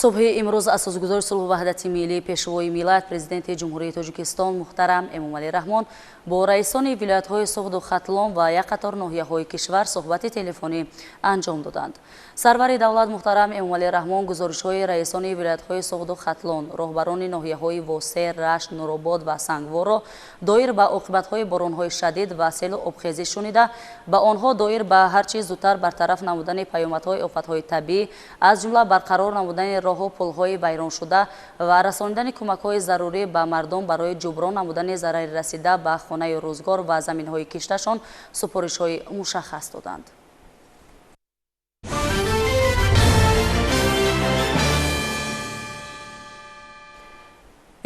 Субҳи имрӯз асосгузори сулҳу ваҳдати миллӣ, пешвои миллат, президенти Ҷумҳурии Тоҷикистон муҳтарам Эмомалӣ Раҳмон бо раисони вилоятҳои Суғду Хатлон ва як қатор ноҳияҳои кишвар суҳбати телефонӣ анҷом доданд. Сарвари давлат муҳтарам Эмомалӣ Раҳмон гузоришҳои раисони вилоятҳои Суғду Хатлон, роҳбарони ноҳияҳои Восе, Рашт, Нуробод ва Сангворро доир ба оқибатҳои боронҳои шадид ва селу обхезӣ шунида, ба онҳо доир ба ҳар чиз зудтар бартараф намудани паёмадҳои офатҳои табиӣ, аз ҷумла барқарор намудани роҳу пулҳои вайроншуда ва расонидани кӯмакҳои зарурӣ ба мардум барои ҷуброн намудани зарари расида ба хонаи рӯзгор ва заминҳои кишташон супоришҳои мушаххас доданд.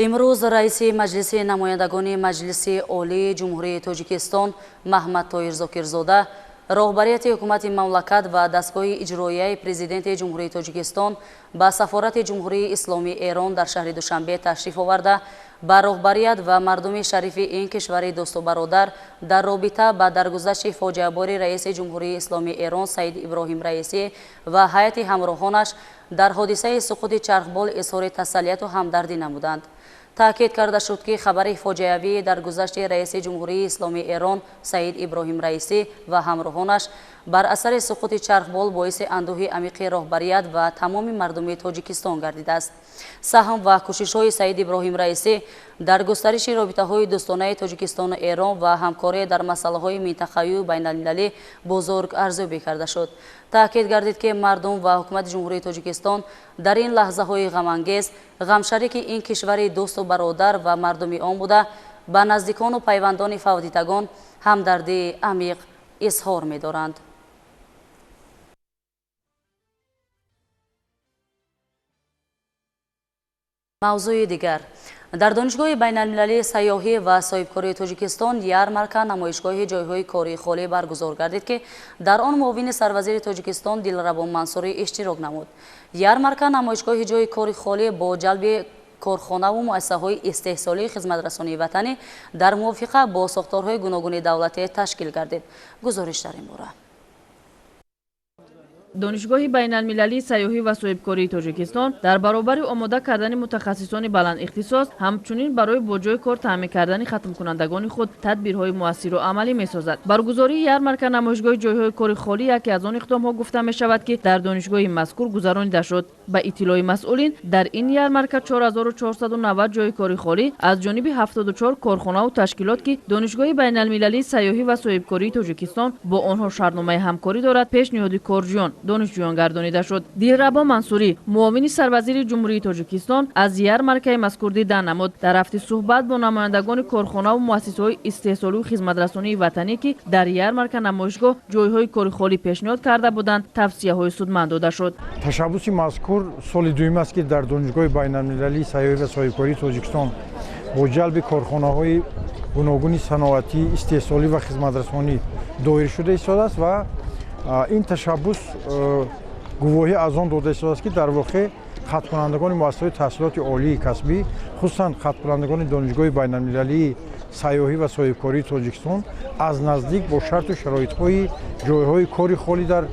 Имрӯз раиси Маҷлиси намояндагони Маҷлиси Олии Ҷумҳурии Тоҷикистон Маҳмад Тоҳир Зокирзода, роҳбарияти ҳукумати мамлакат ва дастгоҳи иҷроияи президенти Ҷумҳурии Тоҷикистон ба сафорати Ҷумҳурии Исломии Эрон дар шаҳри Душанбе ташриф оварда, ба роҳбарият ва мардуми шарифи ин кишвари дӯсту бародар дар робита ба даргузашти фоҷиабори раиси Ҷумҳурии Исломии Эрон Саид Иброҳим Раисӣ ва ҳайати ҳамроҳонаш дар ҳодисаи суқути чархбол изҳори тасаллияту ҳамдардӣ намуданд. Таъкид карда шуд, ки хабари фоҷиавии даргузашти раиси Ҷумҳурии Исломии Эрон Саид Иброҳим Раисӣ ва ҳамроҳонаш бар асари суқути чархбол боиси андӯҳи амиқи роҳбарият ва тамоми мардуми Тоҷикистон гардидааст. Саҳм ва кӯшишҳои Саид Иброҳим Раисӣ дар густариши робитаҳои дӯстонаи Тоҷикистону Эрон ва ҳамкорӣ дар масъалаҳои минтақавию байналмилалӣ бузург арзёбӣ карда шуд. Таъкид гардид, ки мардум ва ҳукумати Ҷумҳурии Тоҷикистон дар ин лаҳзаҳои ғамангез ғамшарики ин кишвари дӯсту бародар ва мардуми он буда, ба наздикону пайвандони фавтидагон ҳамдардии амиқ изҳор медоранд. Мавзӯи дигар. Дар Донишгоҳи байналмилалии сайёҳӣ ва соҳибкории Тоҷикистон ярмарка намоишгоҳи ҷойҳои кории холӣ баргузор гардид, ки дар он муовини сарвазири Тоҷикистон Дилрабо Мансурӣ иштирок намуд. Ярмарка намоишгоҳи ҷойи кори холӣ бо ҷалби корхонаву муассисаҳои истеҳсолии хизматрасонии ватанӣ дар мувофиқа бо сохторҳои гуногуни давлатӣ ташкил гардид. Гузориш дар ин бора. Донишгоҳи байналмилалии сайёҳӣ ва соҳибкории Тоҷикистон дар баробари омода кардани мутахассисони баландихтисос, ҳамчунин барои бо ҷойи кор таъмин кардани хатмкунандагони худ тадбирҳои муассиру амалӣ месозад. Баргузории ярмарка намоишгоҳи ҷойҳои кори холӣ яке аз он иқдомҳо гуфта мешавад, ки дар донишгоҳи мазкур гузаронида шуд. Ба иттилои масъулин, дар ин ярмарка 4490 ҷойи кори холӣ аз ҷониби 74 корхонаву ташкилот, ки Донишгоҳи байналмилалии сайёҳӣ ва соҳибкории Тоҷикистон бо онҳо шартномаи ҳамкорӣ дорад, пешниҳоди корҷӯён донишҷӯён гардонида шуд. Дилрабо Мансурӣ, муовини сарвазири Ҷумҳурии Тоҷикистон, аз ярмаркаи мазкур дидан намуд. Дар рафти суҳбат бо намояндагони корхонаву муассисаҳои истеҳсолию хизматрасонии ватанӣ, ки дар ярмарка намоишгоҳ ҷойҳои кори холӣ пешниҳод карда буданд, тавсияҳои судманд дода шуд. Ташаббуси мазкур соли дуюм аст, ки дар Донишгоҳи байналмилалии сайёҳӣ ва соҳибкории Тоҷикистон бо ҷалби корхонаҳои гуногуни саноатӣ, истеҳсолӣ ва хизматрасонӣ доир шуда истодааст ва ин ташаббус гувоҳӣ аз он дода истодааст, ки дар воқеъ хаткунандагони муассисаҳои таҳсилоти олии касбӣ, хусусан хаткунандагони Донишгоҳи байналмилалии сайёҳӣ ва соҳибкории Тоҷикистон аз наздик бо шарту шароитҳои ҷойҳои кори холӣ дар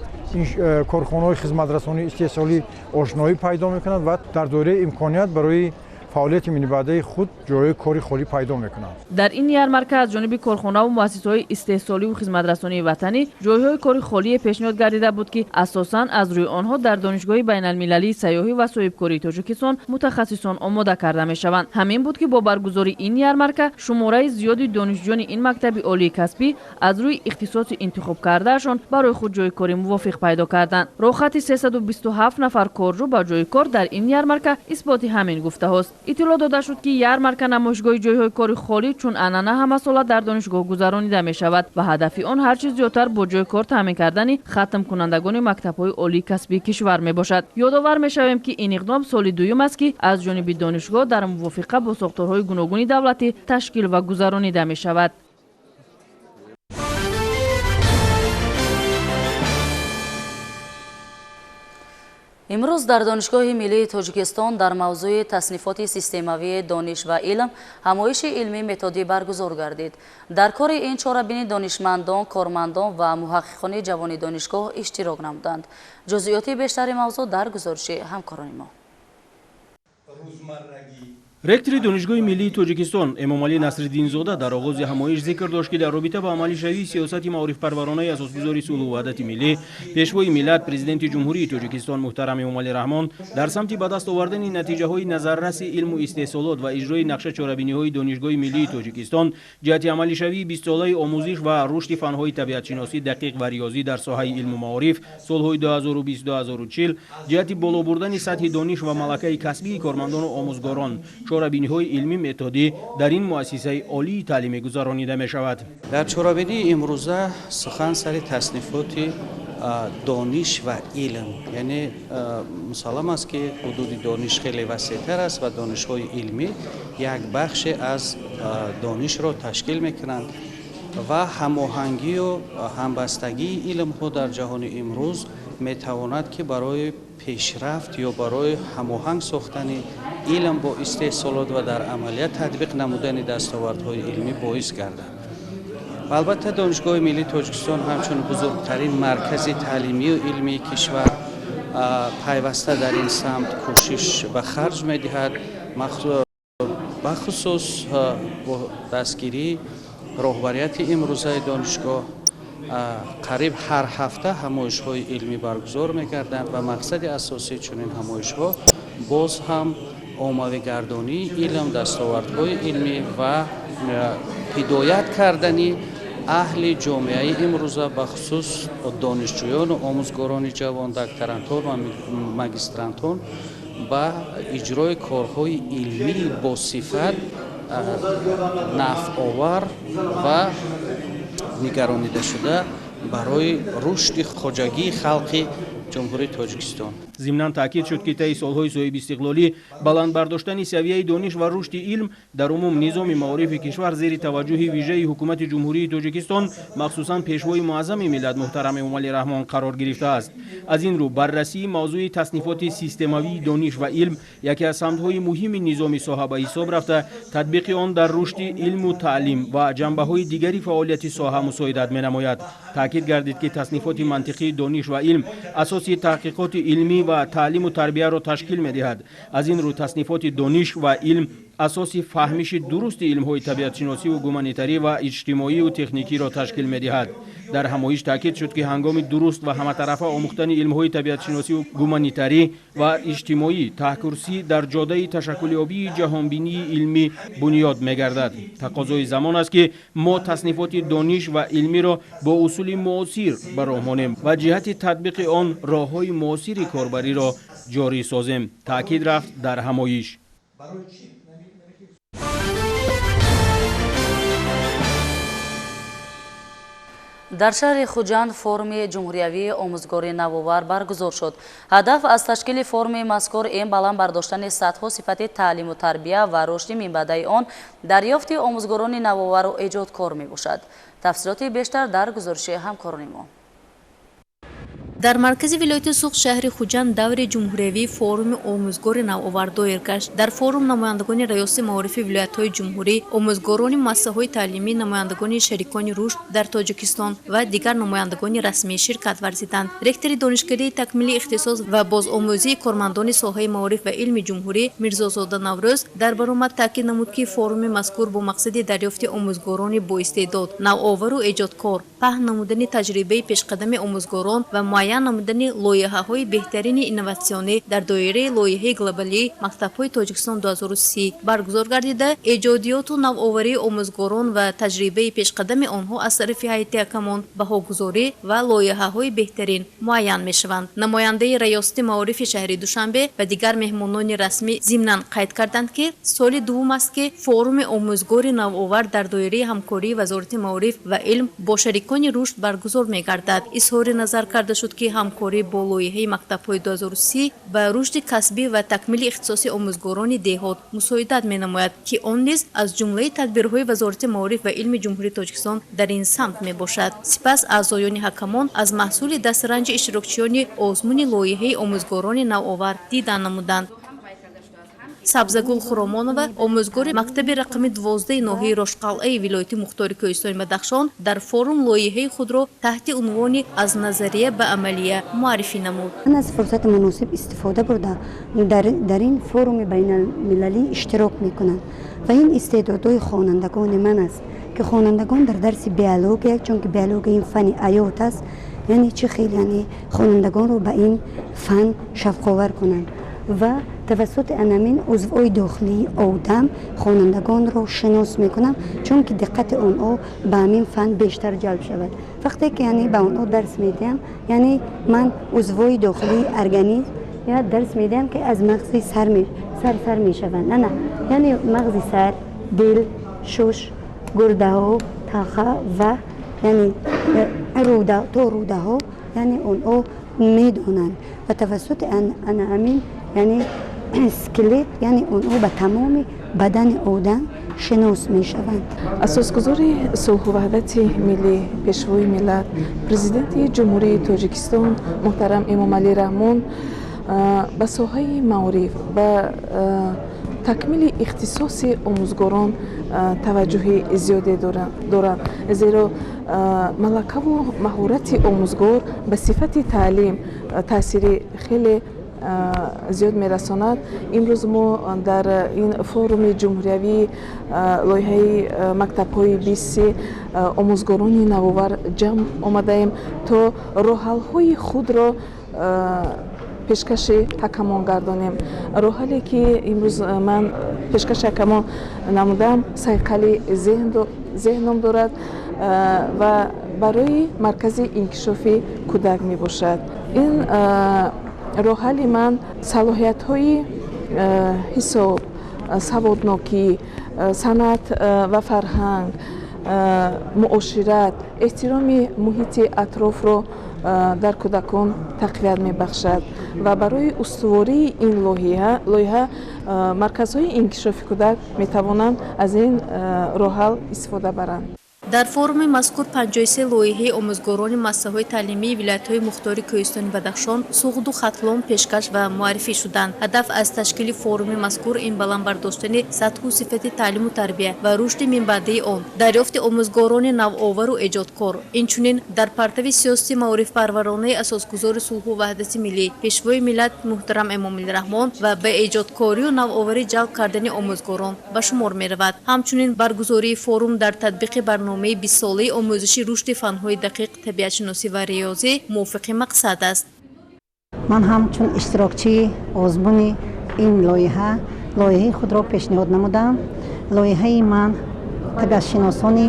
корхонаҳои хизматрасонии истеҳсолӣ ошноӣ пайдо мекунанд ва дар доираи имконият барои фаъолияти минибаъдаи худ ҷойҳои кори холӣ пайдо мекунанд. Дар ин ярмарка аз ҷониби корхонаву муассисаҳои истеҳсоливу хизматрасонии ватанӣ ҷойҳои кори холие пешниҳод гардида буд, ки асосан аз рӯи онҳо дар Донишгоҳи байналмилалии сайёҳӣ ва соҳибкории Тоҷикистон мутахассисон омода карда мешаванд. Ҳамин буд, ки бо баргузории ин ярмарка шумораи зиёди донишҷӯёни ин мактаби олии касбӣ аз рӯи ихтисоси интихобкардаашон барои худ ҷойи кори мувофиқ пайдо карданд. Роҳхати 327 нафар корҷӯ ба ҷойи кор дар ин ярмарка исботи ҳамин гуфтаҳост. Иттилоъ дода шуд, ки ярмарка намоишгоҳи ҷойҳои кори холӣ чун анъана ҳамасола дар донишгоҳ гузаронида мешавад ва ҳадафи он ҳарчи зиёдтар бо ҷойи кор таъмин кардани хатмкунандагони мактабҳои олии касбии кишвар мебошад. Ёдовар мешавем, ки ин иқдом соли дуюм аст, ки аз ҷониби донишгоҳ дар мувофиқа бо сохторҳои гуногуни давлатӣ ташкил ва гузаронида мешавад. Имрӯз дар Донишгоҳи миллии Тоҷикистон дар мавзӯи таснифоти системавии дониш ва илм ҳамоиши илмии методӣ баргузор гардид. Дар кори ин чорабинӣ донишмандон, кормандон ва муҳаққиқони ҷавони донишгоҳ иштирок намуданд. Ҷузъиёти бештари мавзӯъ дар гузориши ҳамкорони мо. Ректори Донишгоҳи миллии Тоҷикистон Эмомалӣ Насриддинзода дар оғози ҳамоиш зикр дошт, ки дар робита ба амалишавии сиёсати маорифпарваронаи асосгузори сулҳу ваҳдати миллӣ, Пешвои миллат, Президенти Ҷумҳурии Тоҷикистон муҳтарам Эмомалӣ Раҳмон дар самти ба даст овардани натиҷаҳои назарраси илму истеҳсолот ва иҷрои нақша чорабиниҳои Донишгоҳи миллии Тоҷикистон ҷиҳати амалишавии бистсолаи омӯзиш ва рушди фанҳои табиатшиносӣ, дақиқ ва риёзӣ дар соҳаи илму маориф солҳои 2020-2040, ҷиҳати боло бурдани сатҳи дониш ва малакаи касбии кормандону омӯзгорон чорабиниҳои илмӣ методӣ дар ин муассисаи олии таълимӣ гузаронида мешавад. Дар чорабинии имрӯза сухан сари таснифоти дониш ва илм, яъне мусаллам аст, ки ҳудуди дониш хеле васеътар аст ва донишҳои илмӣ як бахше аз донишро ташкил мекунанд ва ҳамоҳангию ҳамбастагии илмҳо дар ҷаҳони имрӯз метавонад, ки барои пешрафт ё барои ҳамоҳанг сохтани илм бо истеҳсолот ва дар амалият татбиқ намудани дастовардҳои илмӣ боис гардад. Ва албатта, Донишгоҳи миллии Тоҷикистон ҳамчун бузургтарин маркази таълимию илмии кишвар пайваста дар ин самт кӯшиш ба харҷ медиҳад. Бахусус бо дастгирии роҳбарияти имрӯзаи донишгоҳ қариб ҳар ҳафта ҳамоишҳои илмӣ баргузор мегарданд ва мақсади асосии чунин ҳамоишҳо боз ҳам оммавигардонии илм, дастовардҳои илмӣ ва ҳидоят кардани аҳли ҷомеаи имрӯза, бахусус донишҷӯёну омӯзгорони ҷавон, докторантон ва магистрантон ба иҷрои корҳои илмии босифат, нафъовар ва нигаронидашуда барои рушди хоҷагии халқи Ҷумҳурии Тоҷикистон. Зимнан таъкид шуд, ки таи солҳои соҳибистиқлолӣ баланд бардоштани савияи дониш ва рушди илм дар умум, низоми маорифи кишвар зери таваҷҷӯҳи вижаи Ҳукумати Ҷумҳурии Тоҷикистон, махсусан Пешвои муаззами миллат муҳтарам Эмомалӣ Раҳмон қарор гирифтааст. Аз ин рӯ, баррасии мавзӯи таснифоти системавии дониш ва илм яке аз самтҳои муҳими низоми соҳа ба ҳисоб рафта, татбиқи он дар рушди илму таълим ва ҷанбаҳои дигари фаъолияти соҳа мусоидат менамояд. Таъкид гардид, ки таснифоти мантиқии дониш ва илм асоси таҳқиқоти илмӣ ва таълиму тарбияро ташкил медиҳад. Аз ин рӯ, таснифоти дониш ва илм асоси фаҳмиши дурусти илмҳои табиатшиносиву гуманитарӣ ва иҷтимоию техникиро ташкил медиҳад. Дар ҳамоиш таъкид шуд, ки ҳангоми дуруст ва ҳаматарафа омӯхтани илмҳои табиатшиносиву гуманитарӣ ва иҷтимоӣ таҳкурсӣ дар ҷодаи ташаккулёбии ҷаҳонбинии илмӣ бунёд мегардад. Тақозои замон аст, ки мо таснифоти дониш ва илмиро бо усули муосир ба роҳ монем ва ҷиҳати татбиқи он роҳҳои муосири корбариро ҷорӣ созем, таъкид рафт дар ҳамоиш. Дар шаҳри Хуҷанд форуми ҷумҳуриявии омӯзгори навовар баргузор шуд. Ҳадаф аз ташкили форуми мазкур ин баланд бардоштани сатҳу сифати таълиму тарбия ва рушди минбаъдаи он, дарёфти омӯзгорони навовару эҷодкор мебошад. Тафсилоти бештар дар гузориши ҳамкорони мо. Дар маркази вилояти Суғд, шаҳри Хуҷанд, даври ҷумҳуриявии форуми омӯзгори навовар доир гашт. Дар форум намояндагони раёсати маорифи вилоятҳои ҷумҳурӣ, омӯзгорони муассисаҳои таълимӣ, намояндагони шарикони рушд дар Тоҷикистон ва дигар намояндагони расмӣ ширкат варзиданд. Ректори Донишкадаи такмили ихтисос ва бозомӯзии кормандони соҳаи маориф ва илми ҷумҳурӣ Мирзозода Наврӯз дар баромад таъкид намуд, ки форуми мазкур бо мақсади дарёфти омӯзгорони боистеъдод, навовару эҷодкор, паҳн намудани таҷрибаи пешқадами омӯзгорон ва муайян намудани лоиҳаҳои беҳтарини инноватсионӣ дар доираи лоиҳаи глобалии мактабҳои Тоҷикистон 2030 баргузор гардида, эҷодиёту навоварии омӯзгорон ва таҷрибаи пешқадами онҳо аз тарафи ҳайати ҳакамон баҳогузорӣ ва лоиҳаҳои беҳтарин муайян мешаванд. Намояндаи раёсати маорифи шаҳри Душанбе ва дигар меҳмонони расмӣ зимнан қайд карданд, ки соли дуввум аст, ки форуми омӯзгори навовар дар доираи ҳамкории Вазорати маориф ва илм бо шарикони рушд баргузор мегардад. Изҳори назар карда шуд, ки ҳамкорӣ бо лоиҳаи мактабҳои 2030 ба рушди касбӣ ва такмили ихтисоси омӯзгорони деҳот мусоидат менамояд, ки он низ аз ҷумлаи тадбирҳои Вазорати маориф ва илми Ҷумҳурии Тоҷикистон дар ин самт мебошад. Сипас аъзоёни ҳакамон аз маҳсули дастранҷи иштирокчиёни озмуни лоиҳаи омӯзгорони навовар дидан намуданд. Сабзагул Хуромонова, омӯзгори мактаби рақами 12 ноҳияи Рошқалъаи вилояти мухтори Кӯҳистони Бадахшон, дар форум лоиҳаи худро таҳти унвони «Аз назария ба амалия» муаррифӣ намуд. Ман аз фурсати муносиб истифода бурда дар ин форуми байналмилалӣ иштирок мекунам ва ин истеъдодҳои хонандагони ман аст, ки хонандагон дар дарси биология, чунки биология ин фани ҳаёт аст, яъне чӣ хел яъне хонандагонро ба ин фан шавқовар кунанд ва тавассути анамин узвҳои дохилии одам хонандагонро шинос мекунам, чунки диққати онҳо ба ҳамин фан бештар ҷалб шавад. Вақте ки яъне ба онҳо дарс медиҳам, яъне ман узвҳои дохилии организм я дарс медиҳам, ки аз мағзи сар сар мешаванд. На, яъне мағзи сар, дил, шуш, гурдаҳо, талха ва яъне руда то рудаҳо, яъне онҳо медонанд ва тавассути ана ҳамин яъне скелет, яъне онҳо ба тамоми бадани одам шинос мешаванд. Асосгузори сулҳу ваҳдати миллӣ, Пешвои миллат, Президенти Ҷумҳурии Тоҷикистон муҳтарам Эмомалӣ Раҳмон ба соҳаи маориф, ба такмили ихтисоси омӯзгорон таваҷҷӯҳи зиёде доранд, зеро малакаву маҳорати омӯзгор ба сифати таълим таъсири хеле зиёд мерасонад. Имрӯз мо дар ин форуми ҷумҳуриявии лоиҳаи мактабҳои бисси омӯзгорони навовар ҷамъ омадаем, то роҳҳалҳои худро пешкаши ҳакамон гардонем. Роҳҳале ки имрӯз ман пешкаши ҳакамон намудам, сайқали зеҳн ном дорад ва барои маркази инкишофи кӯдак мебошад. Ин роҳҳали ман салоҳиятҳои ҳисоб, саводнокӣ, санъат ва фарҳанг, муошират, эҳтироми муҳити атрофро дар кӯдакон тақвият мебахшад ва барои устувории ин лоиҳа марказҳои инкишофи кӯдак метавонанд аз ин роҳҳал истифода баранд. Дар форуми мазкур 53 лоиҳаи омӯзгорони муассисаҳои таълимии вилоятҳои мухтори Кӯҳистони Бадахшон, Суғду Хатлон пешкаш ва муаррифӣ шуданд. Ҳадаф аз ташкили форуми мазкур ин баланд бардоштани сатҳу сифати таълиму тарбия ва рушди минбаъдаи он, дарёфти омӯзгорони навовару эҷодкор, инчунин дар партави сиёсати маорифпарваронаи асосгузори сулҳу ваҳдати миллӣ, Пешвои миллат муҳтарам Эмомалӣ Раҳмон ва ба эҷодкорию навоварӣ ҷалб кардани омӯзгорон ба шумор меравад. Ҳамчунин баргузории форум дар татбиқи барномаи бистсолаи омӯзиши рушди фанҳои дақиқ, табиатшиносӣ ва риёзӣ мувофиқи мақсад аст. Ман ҳамчун иштирокчии озмуни ин лоиҳа лоиҳаи худро пешниҳод намудам. Лоиҳаи ман табиатшиносони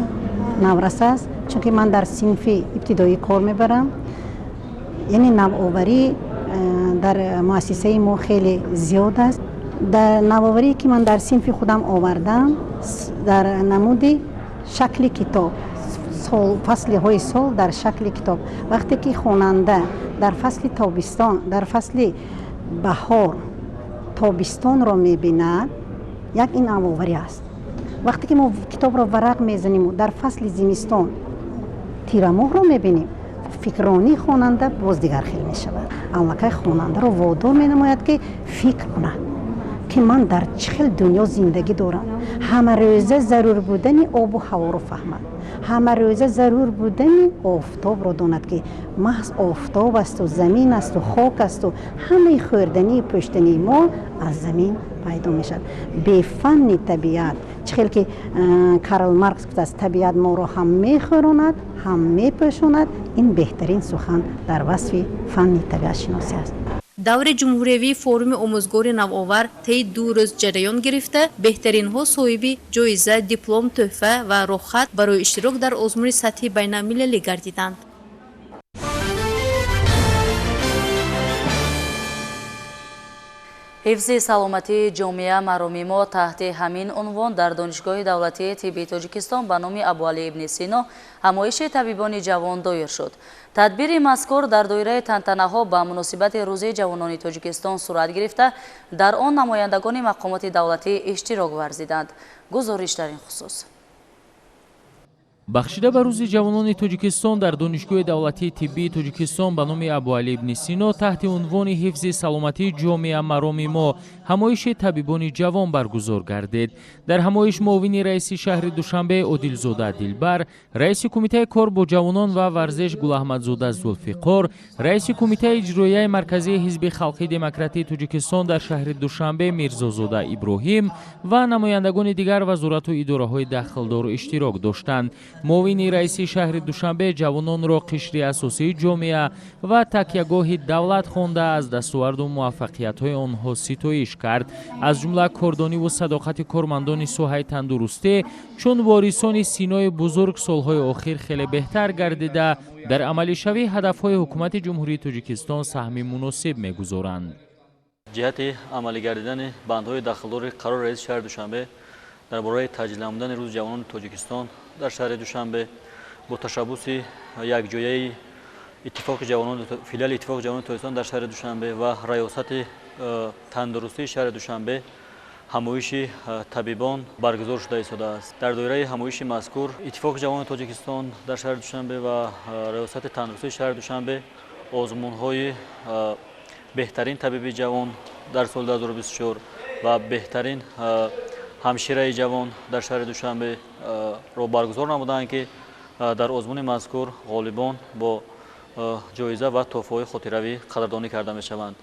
наврас аст, чунки ман дар синфи ибтидоӣ кор мебарам. Яъне навоварӣ дар муассисаи мо хеле зиёд аст. Дар навоварие ки ман дар синфи худам овардам, дар намуди шакли китоб, фаслиҳои сол дар шакли китоб. Вақте ки хонанда дар фасли тобистон, дар фасли баҳор тобистонро мебинад, як ин навоварӣ аст. Вақте ки мо китобро варақ мезанему дар фасли зимистон тирамоҳро мебинем, фикрронии хонанда боз дигар хел мешавад. Аллакай хонандаро водор менамояд, ки фикр кунад, ки ман дар чӣ хел дунё зиндагӣ дорам, ҳамарӯза зарур будани обу ҳаворо фаҳмад, ҳамарӯза зарур будани офтобро донад, ки маҳз офтоб асту замин асту хок асту ҳамаи хӯрданию пӯштании мо аз замин пайдо мешавад. Бефанни табиат, чӣ хел ки Карл Маркс гуфтааст, табиат моро ҳам мехӯронад, ҳам мепӯшонад. Ин беҳтарин сухан дар васфи фанни табиатшиносӣ аст. Даври ҷумҳуриявии форуми омӯзгори навовар таи 2 рӯз ҷараён гирифта, беҳтаринҳо соҳиби ҷоиза, диплом, тӯҳфа ва роҳхат барои иштирок дар озмуни сатҳи байналмилалӣ гардиданд. Ҳифзи саломатии ҷомеа мароми мо таҳти ҳамин унвон дар Донишгоҳи давлатии тиббии Тоҷикистон ба номи Абуалӣ ибни Сино ҳамоиши табибони ҷавон доир шуд. Тадбири мазкур дар доираи тантанаҳо ба муносибати Рӯзи ҷавонони Тоҷикистон сурат гирифта, дар он намояндагони мақомоти давлатӣ иштирок варзиданд. Гузориш дар ин хусус. Бахшида ба рӯзи ҷавонони Тоҷикистон дар Донишгоҳи давлатии тиббии Тоҷикистон ба номи Абуалӣ ибни Сино таҳти унвони ҳифзи саломатии ҷомеа мароми мо ҳамоиши табибони ҷавон баргузор гардид. Дар ҳамоиш муовини раиси шаҳри Душанбе Одилзода Дилбар, раиси кумитаи кор бо ҷавонон ва варзиш Гулаҳмадзода Зулфиқор, раиси кумитаи иҷроияи марказии Ҳизби халқии демократии Тоҷикистон дар шаҳри Душанбе Мирзозода Иброҳим ва намояндагони дигар вазорату идораҳои дахлдор иштирок доштанд. Муовини раиси шаҳри Душанбе ҷавононро қишри асосии ҷомеа ва такягоҳи давлат хонда, аз дастоварду муваффақиятҳои онҳо ситоиш кард. Аз ҷумла кордониву садоқати кормандони соҳаи тандурустӣ, чун ворисони Синои бузург, солҳои охир хеле беҳтар гардида, дар амалишавии ҳадафҳои ҳукумати Ҷумҳурии Тоҷикистон саҳми муносиб мегузоранд. Ҷиҳати амалигардидани бандҳои дахлдори қарори раиси шаҳри Душанбе дар бораи таҷлил намудани рӯзи ҷавонони Тоҷикистон дар шаҳри Душанбе бо ташаббуси якҷояи иттифоқи ҷавонон, филиали иттифоқи ҷавонони Тоҷикистон дар шаҳри Душанбе ва раёсати тандурустии шаҳри Душанбе ҳамоиши табибон баргузор шуда истодааст. Дар доираи ҳамоиши мазкур иттифоқи ҷавонони Тоҷикистон дар шаҳри Душанбе ва раёсати тандурустии шаҳри Душанбе озмунҳои беҳтарин табиби ҷавон дар соли 2024 ва беҳтарин ҳамшираи ҷавон дар шаҳри Душанбе ро баргузор намуданд, ки дар озмуни мазкур ғолибон бо ҷоиза ва тӯҳфаҳои хотиравӣ қадрдонӣ карда мешаванд.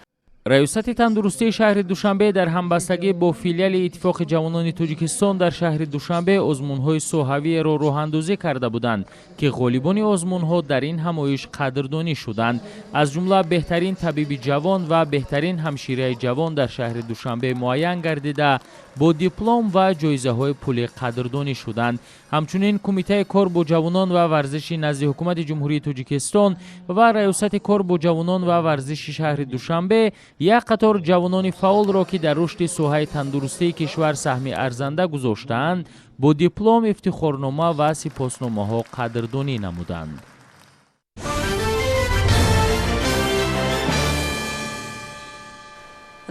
Раёсати тандурустии шаҳри Душанбе дар ҳамбастагӣ бо филиали Иттифоқи ҷавонони Тоҷикистон дар шаҳри Душанбе озмунҳои соҳавиеро роҳандозӣ карда буданд, ки ғолибони озмунҳо дар ин ҳамоиш қадрдонӣ шуданд. Аз ҷумла беҳтарин табиби ҷавон ва беҳтарин ҳамшираи ҷавон дар шаҳри Душанбе муайян гардида, бо диплом ва ҷоизаҳои пулӣ қадрдонӣ шуданд. Ҳамчунин Кумитаи кор бо ҷавонон ва варзиши назди Ҳукумати Ҷумҳурии Тоҷикистон ва Раёсати кор бо ҷавонон ва варзиши шаҳри Душанбе як қатор ҷавонони фаъолро, ки дар рушди соҳаи тандурустии кишвар саҳми арзанда гузоштаанд, бо диплом, ифтихорнома ва сипосномаҳо қадрдонӣ намуданд.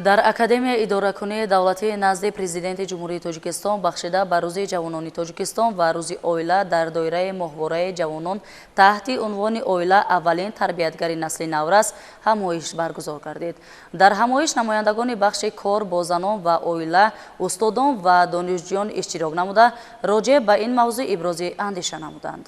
Дар Академияи идоракунии давлатии назди Президенти Ҷумҳурии Тоҷикистон бахшида ба рӯзи ҷавонони Тоҷикистон ва рӯзи оила дар доираи моҳвораи ҷавонон таҳти унвони оила аввалин тарбиятгари насли наврас ҳамоиш баргузор гардид. Дар ҳамоиш намояндагони бахши кор бо занон ва оила, устодон ва донишҷӯён иштирок намуда, роҷеъ ба ин мавзӯъ ибрози андеша намуданд.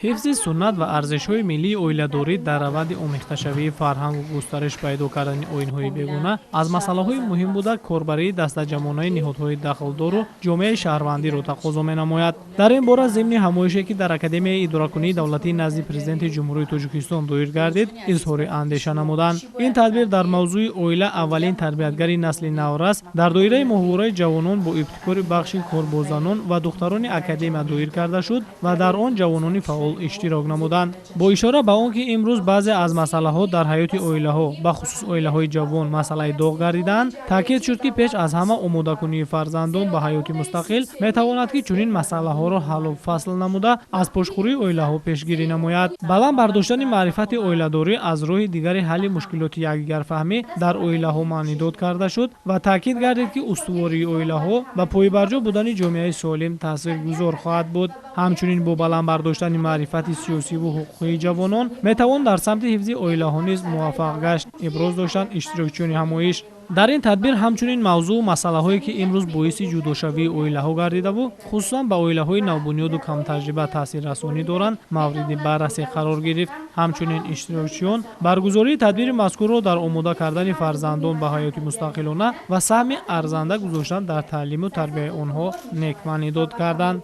Ҳифзи суннат ва арзишҳои миллии оиладорӣ дар раванди омехташавии фарҳангу густариш пайдо кардани оинҳои бегона аз масъалаҳои муҳим буда, корбарии дастаҷамонаи ниҳодҳои дахлдору ҷомеаи шаҳрвандиро тақозо менамояд. Дар ин бора зимни ҳамоише, ки дар Академияи идоракунии давлатии назди Президенти Ҷумҳурии Тоҷикистон доир гардид, изҳори андеша намуданд. Ин тадбир дар мавзӯи оила аввалин тарбиятгари насли наврас дар доираи моҳвораи ҷавонон бо ибтикори бахши кор бо занон ва духтарони академия доир карда шуд ва дар он ҷавонони фаъол иштирок намуданд. Бо ишора ба он ки имрӯз баъзе аз масъалаҳо дар ҳаёти оилаҳо, бахусус оилаҳои ҷавон, масъалаи доғ гардидаанд, таъкид шуд, ки пеш аз ҳама омодакунии фарзандон ба ҳаёти мустақил метавонад, ки чунин масъалаҳоро ҳаллу фасл намуда, аз пошхӯрии оилаҳо пешгирӣ намояд. Баланд бардоштани маърифати оиладорӣ аз роҳи дигари ҳалли мушкилоти якдигарфаҳмӣ дар оилаҳо маънидод карда шуд ва таъкид гардид, ки устувории оилаҳо ба пойбарҷо будани ҷомеаи солим таъсиргузор хоҳад буд. Ҳамчунин бо баланд бардоштани маърифати сиёсиву ҳуқуқии ҷавонон метавон дар самти ҳифзи оилаҳо низ муваффақ гашт, иброз доштанд иштирокчиёни ҳамоиш. Дар ин тадбир ҳамчунин мавзӯу масъалаҳое, ки имрӯз боиси ҷудошавии оилаҳо гардидаву хусусан ба оилаҳои навбунёду камтаҷриба таъсиррасонӣ доранд, мавриди баррасӣ қарор гирифт. Ҳамчунин иштирокчиён баргузории тадбири мазкурро дар омода кардани фарзандон ба ҳаёти мустақилона ва саҳми арзанда гузоштан дар таълиму тарбияи онҳо некмаънидод карданд.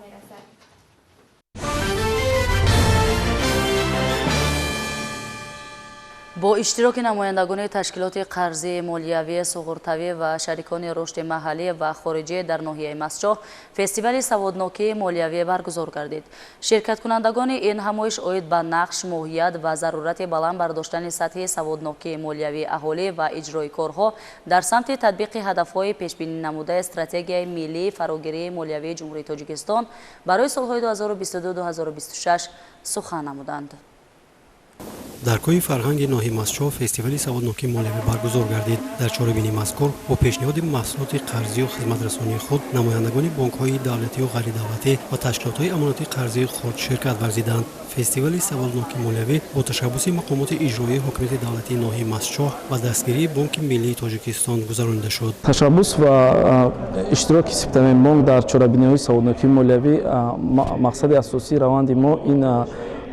Бо иштироки намояндагони ташкилоти қарзии молиявӣ, суғуртавӣ ва шарикони рушди маҳаллӣ ва хориҷӣ дар ноҳияи Мастчоҳ фестивали саводнокии молиявӣ баргузор гардид. Ширкаткунандагони ин ҳамоиш оид ба нақш, моҳият ва зарурати баланд бардоштани сатҳи саводнокии молиявии аҳолӣ ва иҷрои корҳо дар самти татбиқи ҳадафҳои пешбинӣ намудаи стратегияи миллии фарогирии молиявии Ҷумҳурии Тоҷикистон барои солҳои 2022-2026 сухан намуданд. Дар кӯҳи фарҳанги ноҳияи Мастчоҳ фестивали саводнокии молиявӣ баргузор гардид. Дар чорабинии мазкур бо пешниҳоди маҳсулоти қарзию хизматрасонии худ намояндагони бонкҳои давлатию ғайридавлатӣ ва ташкилотҳои амонатии қарзии хурд ширкат варзиданд. Фестивали саводнокии молиявӣ бо ташаббуси мақомоти иҷроии ҳокимияти давлатии ноҳияи Мастчоҳ ва дастгирии Бонки миллии Тоҷикистон гузаронида шуд. Ташаббус ва иштироки Сиптаминбонк дар чорабиниҳои саводнокии молиявӣ мақсади асосии раванди мо ин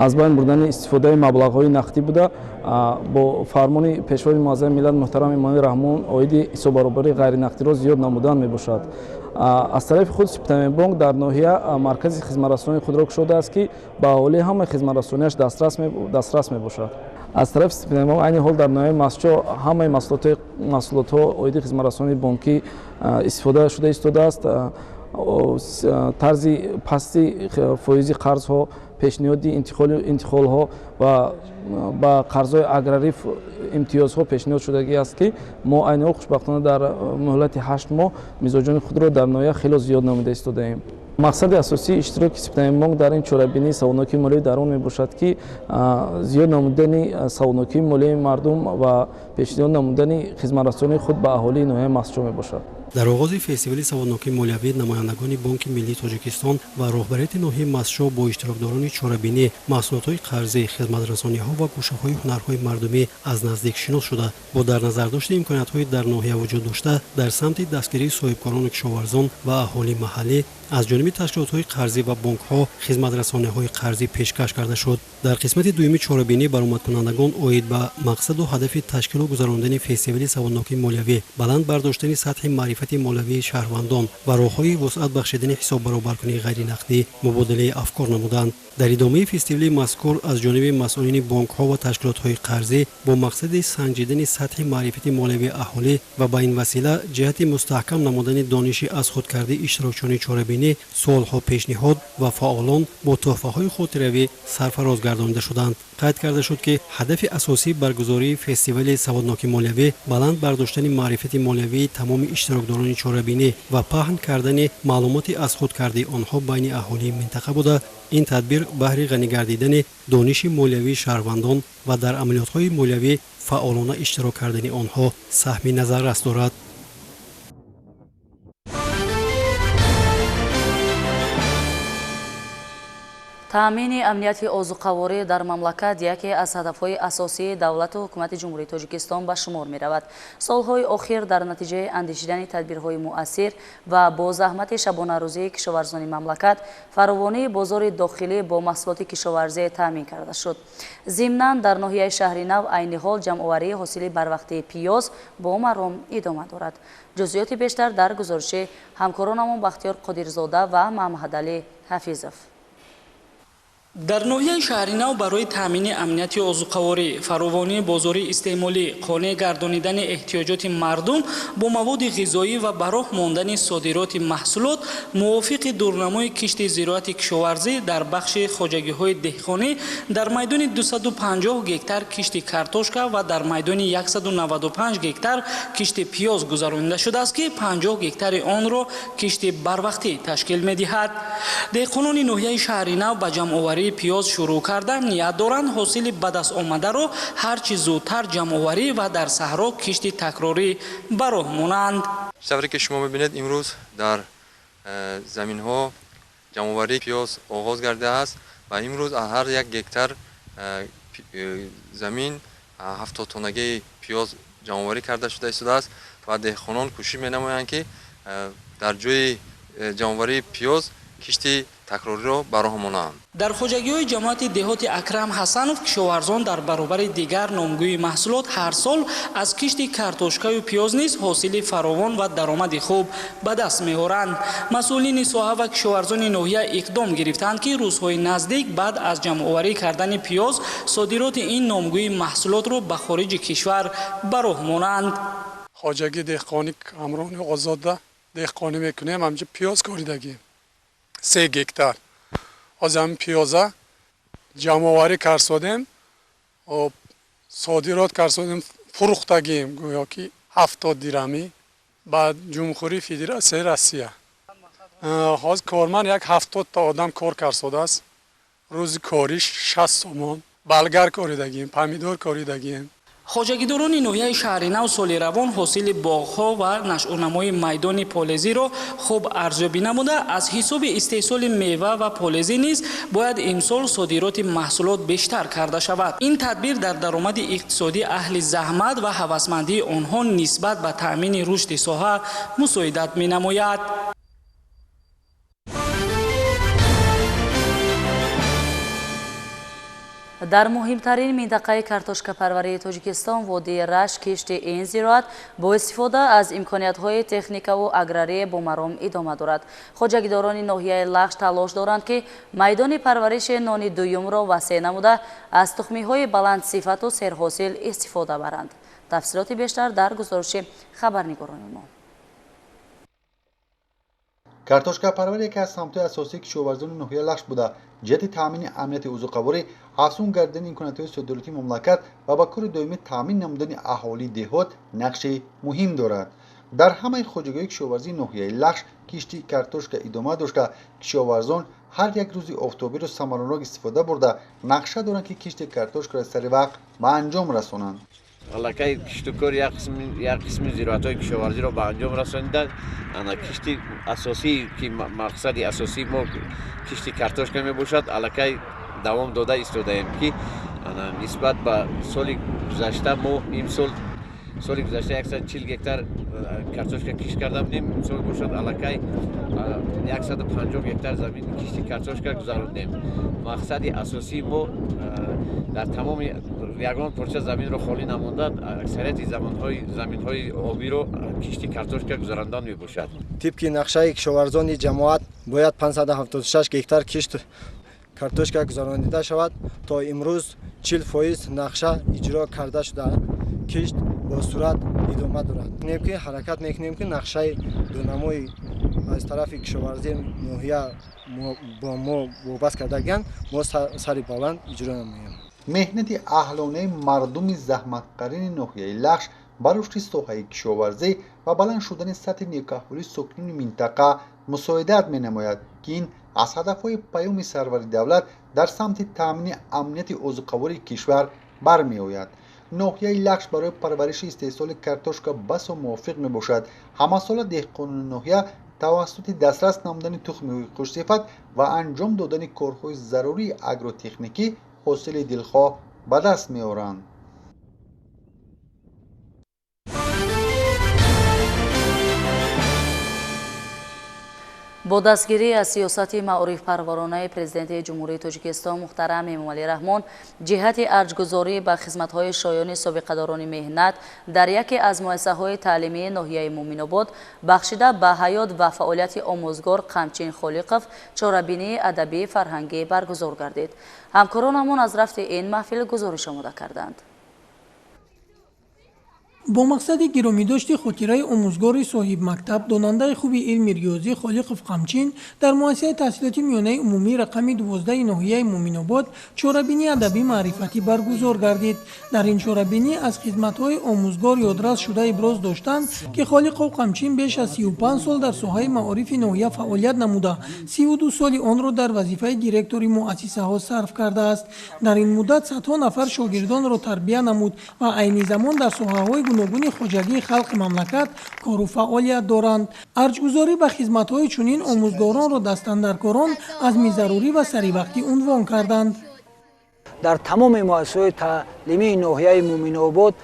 аз байн бурдани истифодаи маблағҳои нақдӣ буда, бо фармони Пешвои муаззами миллат муҳтарам Эмомалӣ Раҳмон оиди ҳисоббаробарии ғайринақдиро зиёд намудан мебошад. Аз тарафи худ Сиптаминбонк дар ноҳия маркази хизматрасонии худро кушодааст, ки ба аҳолӣ ҳамаи хизматрасониаш дастрас мебошад. Аз тарафи Сиптаминбонк айни ҳол дар ноҳияи Мастчоҳ ҳамаи маҳсулотҳо оиди хизматрасонии бонкӣ истифода шуда истодааст. Тарзи пасти фоизи қарзҳо, пешниҳоди интиқолҳо ва ба қарзҳои аграрӣ имтиёзҳо пешниҳод шудагӣ аст, ки мо айни ҳол хушбахтона дар муҳлати 8 моҳ мизоҷони худро дар ноҳия хело зиёд намуда истодаем. Мақсади асосии иштироки Сиптаминбонк дар ин чорабинии саводнокии молиявӣ дар он мебошад, ки зиёд намудани саводнокии молиявии мардум ва пешниҳод намудани хизматрасонии худ ба аҳолии ноҳияи Мастчоҳ мебошад. Дар оғози фестивали саводнокии молиявӣ намояндагони Бонки миллии Тоҷикистон ва роҳбарияти ноҳияи Мастчоҳ бо иштирокдорони чорабинӣ, маҳсулотҳои қарзӣ, хизматрасониҳо ва гӯшаҳои ҳунарҳои мардумӣ аз наздик шинос шуда, бо дар назардошти имкониятҳои дар ноҳия вуҷуд дошта дар самти дастгирии соҳибкорону кишоварзон ва аҳолии маҳаллӣ аз ҷониби ташкилотҳои қарзӣ ва бонкҳо хизматрасониҳои қарзӣ пешкаш карда шуд. Дар қисмати дуюми чорабинӣ баромадкунандагон оид ба мақсаду ҳадафи ташкилу гузарондани фестивали саводнокии молиявӣ, баланд бардоштани сатҳи маърифати молиявии шаҳрвандон ва роҳҳои вусъат бахшидани ҳисоббаробаркунии ғайринақдӣ мубодилаи афкор намуданд. Дар идомаи фестивали мазкур аз ҷониби масъулини бонкҳо ва ташкилотҳои қарзӣ бо мақсади санҷидани сатҳи маърифати молиявии аҳолӣ ва ба ин васила ҷиҳати мустаҳкам намудани дониши аз худкардии иштирокчиёни чорабинӣ суолҳо пешниҳод ва фаъолон бо тӯҳфаҳои хотиравӣ сарфароз гардонида шуданд. Қайд карда шуд, ки ҳадафи асосии баргузории фестивали саводнокии молиявӣ баланд бардоштани маърифати молиявии тамоми иштирокдорони чорабинӣ ва паҳн кардани маълумоти аз худкардии онҳо байни аҳолии минтақа буда, ин тадбир баҳри ғанигардидани дониши молиявии шаҳрвандон ва дар амалиётҳои молиявӣ фаъолона иштирок кардани онҳо саҳми назаррас дорад. Таъмини амнияти озуқаворӣ дар мамлакат яке аз ҳадафҳои асосии давлату ҳукумати Ҷумҳурии Тоҷикистон ба шумор меравад. Солҳои охир дар натиҷаи андешидани тадбирҳои муассир ва бо заҳмати шабонарӯзии кишоварзони мамлакат фаровонии бозори дохилӣ бо маҳсулоти кишоварзӣ таъмин карда шуд. Зимнан дар ноҳияи Шаҳри Нав айни ҳол ҷамъоварии ҳосили барвақтии пиёз бо маром идома дорад. Ҷузъиёти бештар дар гузориши ҳамкоронамон Бахтиёр Қодирзода ва Маҳмадалӣ Ҳафизов. Дар ноҳияи Шаҳри Нав барои таъмини амнияти озуқаворӣ, фаровонии бозори истеъмолӣ, қонеъ гардонидани эҳтиёҷоти мардум бо маводи ғизоӣ ва ба роҳ мондани содироти маҳсулот мувофиқи дурнамои кишти зироати кишоварзӣ дар бахши хоҷагиҳои деҳқонӣ дар майдони 250 гектар кишти картошка ва дар майдони 195 гектар кишти пиёз гузаронида шудааст, ки 50 гектари онро кишти барвақтӣ ташкил медиҳад. Деҳқонони ноҳияи Шаҳри Нав ба ҷамъоварӣ пиёз шурӯъ карда ният доранд ҳосили ба даст омадаро ҳарчи зудтар ҷамъоварӣ ва дар саҳро кишти такрорӣ ба роҳ монанд. Тавре ки шумо мебинед, имрӯз дар заминҳо ҷамъоварии пиёз оғоз гардидааст ва имрӯз аз ҳар як гектар замин 70 тоннагии пиёз ҷамъоварӣ карда шуда истодааст ва деҳқонон кӯшиш менамоянд, ки дар ҷои ҷамъоварии пиёз кишти такрориро ба роҳ монанд. Дар хоҷагиҳои ҷамоати деҳоти Акрам Ҳасанов кишоварзон дар баробари дигар номгӯи маҳсулот ҳар сол аз кишти картошкаю пиёз низ ҳосили фаровон ва даромади хуб ба даст меоранд. Масъулини соҳа ва кишоварзони ноҳия иқдом гирифтанд, ки рӯзҳои наздик баъд аз ҷамъоварӣ кардани пиёз содироти ин номгӯи маҳсулотро ба хориҷи кишвар ба роҳ монанд. Хоҷагии деҳқонӣ ҳамроҳи Озода деҳқонӣ мекунем, ҳамҷа пиёз коридагием. 3 гектар. Ҳозир ҳамин пиёза ҷамъоварӣ карсодем, содирот карсодем, фурӯхтагием, гӯё ки 70 дирамӣ ба Ҷумҳурии Федератсияи Россия. Ҳозир корманд як 70 та одам кор карсодааст. Рӯзи кориш 60 сомон. Болгар коридагием, помидор коридагием. Хоҷагидорони ноҳияи Шаҳринав соли равон ҳосили боғҳо ва нашъунамои майдони полезиро хуб арзёбӣ намуда, аз ҳисоби истеҳсоли мева ва полезӣ низ бояд имсол содироти маҳсулот бештар карда шавад. Ин тадбир дар даромади иқтисодии аҳли заҳмат ва ҳавасмандии онҳо нисбат ба таъмини рушди соҳа мусоидат менамояд. Дар муҳимтарин минтақаи картошкапарварии Тоҷикистон, водии Рашт, кишти ин зироат бо истифода аз имкониятҳои техникаву аграрӣ бо маром идома дорад. Хоҷагидорони ноҳияи Лахш талош доранд, ки майдони парвариши нони дуюмро васеъ намуда, аз тухмиҳои баландсифату серҳосил истифода баранд. Тафсилоти бештар дар гузориши хабарнигорони мо. Картошкапарварӣ яке аз самтҳои асосии кишоварзони ноҳияи Лахш буда, ҷиҳати таъмини амнияти озуқаворӣ, афзун гардидани имкониятҳои содиротии мамлакат ва ба кори доимӣ таъмин намудани аҳолии деҳот нақши муҳим дорад. Дар ҳамаи хоҷагиҳои кишоварзии ноҳияи Лахш кишти картошка идома дошта, кишоварзон ҳар як рӯзи офтобиро самаранок истифода бурда, нақша доранд, ки кишти картошкаро сари вақт ба анҷом расонанд. Аллакай киштукор як қисми зироатҳои кишоварзиро ба анҷом расониданд. Ана кишти асосӣ, ки мақсади асосии мо кишти картошка мебошад, аллакай давом дода истодаем, ки ана нисбат ба соли гузашта мо имсол соли гузашта 140 гектар картошка кишт карда будем, имсол бошад аллакай 150 гектар замин кишти картошка гузарондем. Мақсади асосии мо дар тамоми ягон порча заминро холӣ намонда, аксарияти заминҳои обиро кишти картошка гузарондан мебошад. Тибқи нақшаи кишоварзони ҷамоат бояд 576 гектар кишт картошка гузаронида шавад. То имрӯз 40% нақша иҷро карда шуда, кишт бо суръат идома дорад. Ки ҳаракат мекунем, ки нақшаи дунамои аз тарафи кишоварзии ноҳия бо мо вобаст кардагианд, мо сари баланд иҷро намоем. Меҳнати аҳлонаи мардуми заҳматқарини ноҳияи Лахш ба рушди соҳаи кишоварзӣ ва баланд шудани сатҳи некаҳолии сокинони минтақа мусоидат менамояд, ки ин аз ҳадафҳои паёми сарвари давлат дар самти таъмини амнияти озуқавории кишвар бармеояд. Ноҳияи Лахш барои парвариши истеҳсоли картошка басо мувофиқ мебошад. Ҳамасола деҳқонони ноҳия тавассути дастрас намудани тухмиҳои хушсифат ва анҷом додани корҳои зарурии агротехникӣ ҳосили дилхоҳ ба даст меоранд. Бо дастгирӣ аз сиёсати маорифпарваронаи Президенти Ҷумҳурии Тоҷикистон муҳтарам Эмомалӣ Раҳмон ҷиҳати арҷгузорӣ ба хизматҳои шоёни собиқадорони меҳнат дар яке аз муассисаҳои таълимии ноҳияи Муъминобод бахшида ба ҳаёт ва фаъолияти омӯзгор Қамчин Холиқов чорабинии адабии фарҳангӣ баргузор гардид. Ҳамкоронамон аз рафти ин маҳфил гузориш омода карданд. Бо мақсади гиромидошти хотираи омӯзгори соҳибмактаб, донандаи хуби илми риёзӣ Холиқов Қамчин дар муассисаи таҳсилоти миёнаи умумии рақами 12 ноҳияи Муъминобод чорабинии адабӣ маърифатӣ баргузор гардид. Дар ин чорабинӣ аз хизматҳои омӯзгор ёдрас шуда иброз доштанд, ки Холиқов Қамчин беш аз 35 сол дар соҳаи маорифи ноҳия фаъолият намуда, 32 соли онро дар вазифаи директори муассисаҳо сарф кардааст. Дар ин муддат садҳо нафар шогирдонро тарбия намуд ва айни замон дар соҳаҳои гуногуни хоҷагии халқи мамлакат кору фаъолият доранд. Арҷгузорӣ ба хизматҳои чунин омӯзгоронро дастандаркорон азми зарурӣ ва саривақтӣ унвон карданд. Дар тамоми муассисаҳои таълимии ноҳияи Муъминобод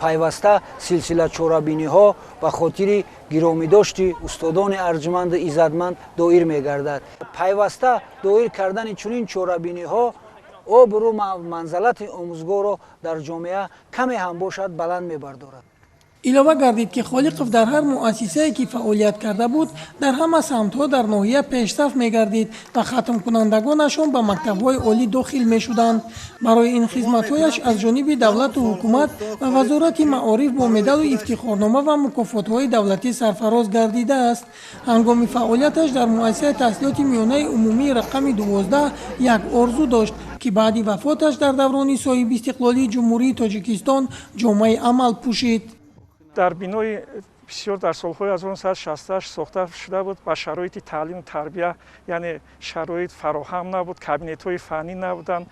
пайваста силсила чорабиниҳо ба хотири гиромидошти устодони арҷманду иззатманд доир мегардад. Пайваста доир кардани чунин чорабиниҳо обрӯ манзалати омӯзгорро дар ҷомеа каме ҳам бошад баланд мебардорад. Илова гардид, ки Холиқов дар ҳар муассисае ки фаъолият карда буд, дар ҳама самтҳо дар ноҳия пешсаф мегардид ва хатмкунандагонашон ба мактабҳои олӣ дохил мешуданд. Барои ин хизматҳояш аз ҷониби давлату ҳукумат ва вазорати маориф бо медалу ифтихорнома ва мукофотҳои давлатӣ сарфароз гардидааст. Ҳангоми фаъолияташ дар муассисаи таҳсилоти миёнаи умумии рақами 12 як орзу дошт, ки баъди вафоташ дар даврони соҳибистиқлолии Ҷумҳурии Тоҷикистон ҷомаи амал пӯшид. Дар бинои Бисёр дар солҳои 1968 сохта шуда буд, ба шароити таълиму тарбия, яъне шароит фароҳам набуд, кабинетҳои фаннӣ набуданд,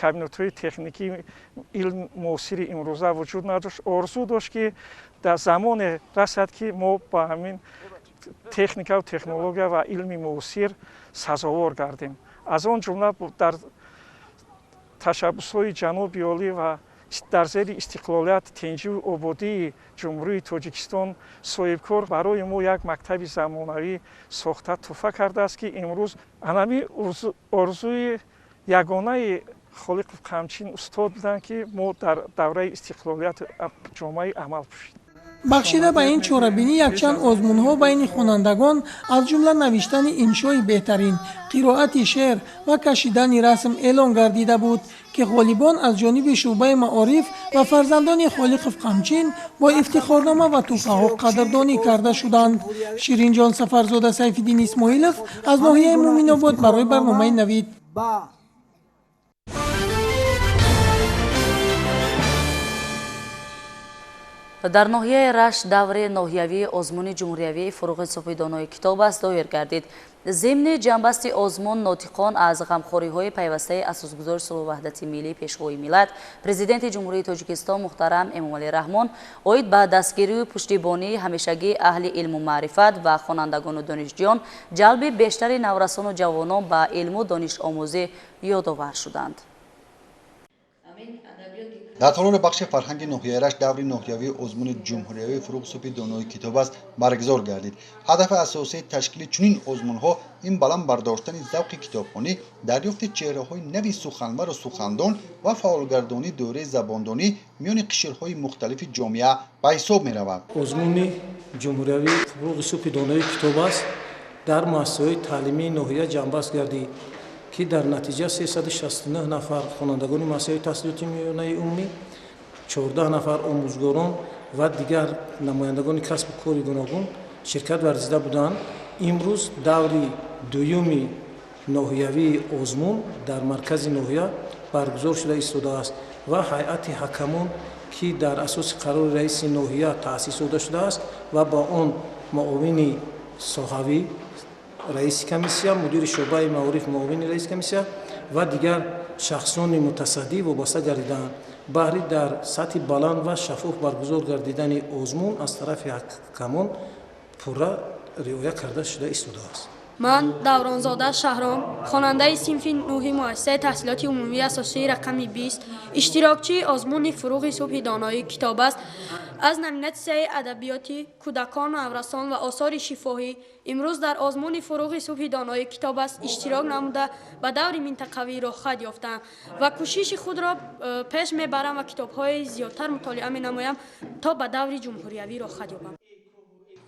кабинетҳои техникии илм муосири имрӯза вуҷуд надошт. Орзу дошт, ки дар замоне расад, ки мо ба ҳамин техникаву технология ва илми муосир сазовор гардем. Аз он ҷумла дар ташаббусҳои ҷаноби олӣ ва дар зери истиқлолият, тинҷиву ободии Ҷумҳурии Тоҷикистон соҳибкор барои мо як мактаби замонавӣ сохта туҳфа кардааст, ки имрӯз анами орзуи ягонаи Холиқов Қамчин устод буданд, ки мо дар давраи истиқлолият ҷомаи амал пӯшидем. Бахшида ба ин чорабинӣ якчанд озмунҳо байни хонандагон, аз ҷумла навиштани иншои беҳтарин, қироати шеър ва кашидани расм эълон гардида буд, ки ғолибон аз ҷониби шӯъбаи маориф ва фарзандони Холиқов Қамчин бо ифтихорнома ва тӯҳфаҳо қадрдонӣ карда шуданд. Ширинҷон Сафарзода, Сайфиддин Исмоилов аз ноҳияи Муъминобод барои барномаи Навид. Дар ноҳияи Рашт даври ноҳиявии озмуни ҷумҳуриявии фуруғи субҳи донои китоб аст доир гардид. Зимни ҷанбасти озмун нотиқон аз ғамхориҳои пайвастаи асосгузори сулҳу ваҳдати миллӣ, Пешвои миллат, Президенти Ҷумҳурии Тоҷикистон муҳтарам Эмомалӣ Раҳмон оид ба дастгирию пуштибонии ҳамешагии аҳли илму маърифат ва хонандагону донишҷӯён, ҷалби бештари наврасону ҷавонон ба илму донишомӯзӣ ёдовар шуданд. Дар толори бахши фарҳанги ноҳияи Рашт даври ноҳиявии озмуни ҷумҳуриявии фуруғи субҳи донои китоб аст баргузор гардид. Ҳадафи асосии ташкили чунин озмунҳо ин баланд бардоштани завқи китобхонӣ, дарёфти чеҳраҳои нави суханвару сухандон ва фаъолгардонии доираи забондонӣ миёни қишрҳои мухталифи ҷомеа ба ҳисоб меравад. Озмуни ҷумҳуриявии фуруғи субҳи донои китоб аст дар муассисаҳои таълимии ноҳия ҷамъбаст гардид, ки дар натиҷа 369 нафар хонандагони муассисаи таҳсилоти миёнаи умумӣ, 14 нафар омӯзгорон ва дигар намояндагони касбу кори гуногун ширкат варзида буданд. Имрӯз даври дуюми ноҳиявии озмун дар маркази ноҳия баргузор шуда истодааст ва ҳайати ҳакамон, ки дар асоси қарори раиси ноҳия таъсис дода шудааст ва ба он муовини соҳавӣ раиси комиссия, мудири шӯъбаи маориф, муовини раиси комиссия ва дигар шахсони мутасаддӣ вобаста гардидаанд. Баҳри дар сатҳи баланд ва шаффоф баргузор гардидани озмун аз тарафи ҳакамон пурра риоя карда шуда истодааст. Ман Давронзода Шаҳром, хонандаи синфи нӯҳи муассисаи таҳсилоти умумии асосии рақами 20, иштирокчии озмуни фуруғи субҳи донои китоб аст. Аз номинатсияи адабиёти кӯдакон, наврасон ва осори шифоҳӣ имрӯз дар озмуни фуруғи субҳи донои китоб аст иштирок намуда ба даври минтақавӣ роҳхат ёфтам ва кӯшиши худро пеш мебарам ва китобҳои зиёдтар мутолиа менамоям то ба даври ҷумҳуриявӣ роҳхат ёбам.